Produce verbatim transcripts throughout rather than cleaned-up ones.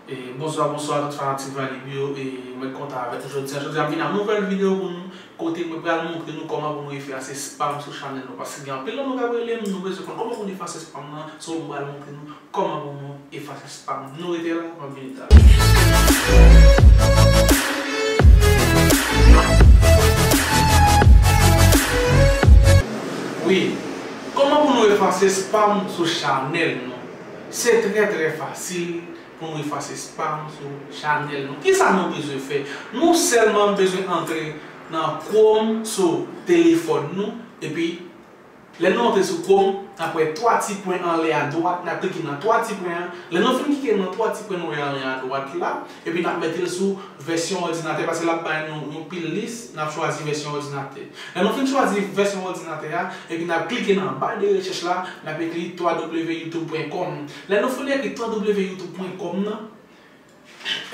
E, bonswa, bonswa tout fanatik Valib yo. E, mwen kontan avèk nou jodi a. Jodi a, m vin ak nouvèl videyo pou nou, kote mwen pral montre nou kòman pou nou efase spam sou chanèl nou. Paske gen anpil nan nou k ap rele m, nou bezwen konn kòman pou nou efase spam nan. So, mwen pral montre nou kòman pou nou efase spam. Nou rete la, m ap vin talè. Wi, kòman pou nou efase spam sou chanèl nou? Se trè, trè fasil pou nou efase spam sou chanèl nou. Kisa nou bezwen fè? Nou sèlman bezwen antre nan Chrome sou telefòn nou, epi lè nou antre sou Chrome, n ap wè twa ti pwen anlè adwat, n ap klike nan twa ti pwen an. Lè nou fin klike nan twa ti pwen nou wè anlè adwat la, epi n ap mete l sou vèsyon òdinatè, paske l ap bay nou yon pil lis, n ap chwazi vèsyon òdinatè. Lè nou fin chwazi vèsyon òdinatè a, epi n ap klike nan ba de rechèch la, n ap ekri w w w youtube pwen com. Lè nou fin ekri w w w youtube pwen com nan,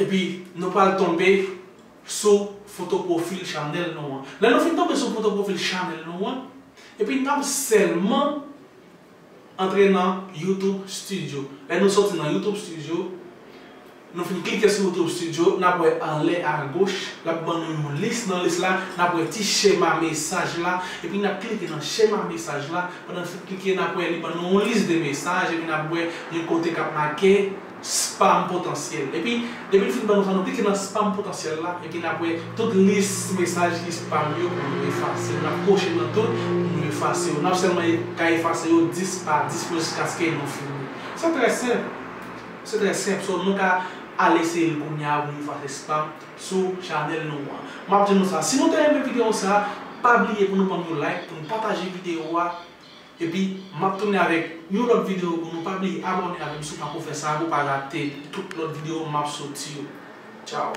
epi nou pral tonbe sou foto pwofil chanèl nou an. Lè nou fin tonbe sou foto pwofil chanèl nou an, epi n ap sèlman antre nan YouTube Studio. Lè nou soti nan YouTube Studio, nou fin klike sou YouTube Studio, n ap wè anlè agoch, l ap ban nou yon lis. Nan lis la, n ap wè ti chema mesaj la, epi n ap klike nan chema mesaj la. Pandan n fin klike, n ap wè li ban nou yon lis de mesaj, epi n ap wè yon kote k ap make spam potansyèl. Epi, depi l fin ban nou sa, nou klike nan spam potansyèl la, epi n ap wè tout lis mesaj ki spam yo pou nou efase. N ap koche nan tout pou nou efase yo. N ap sèlman e-, ka efase yo dis pa dis pou jiskaske nou fini. Se trè senp. Se trè senp. So, nou ka al eseye l kounye a pou nou efase spam sou chanèl nou an. M ap di nou sa, si nou te renmen videyo sa, pa bliye pou nou ban m yon like, pou nou pataje videyo a. Epi, m ap tounen avèk yon lòt videyo pou nou. Pa bliye abòne avè m si w pako fè sa pou w pa rate tout lòt videyo m ap soti yo. Tchao.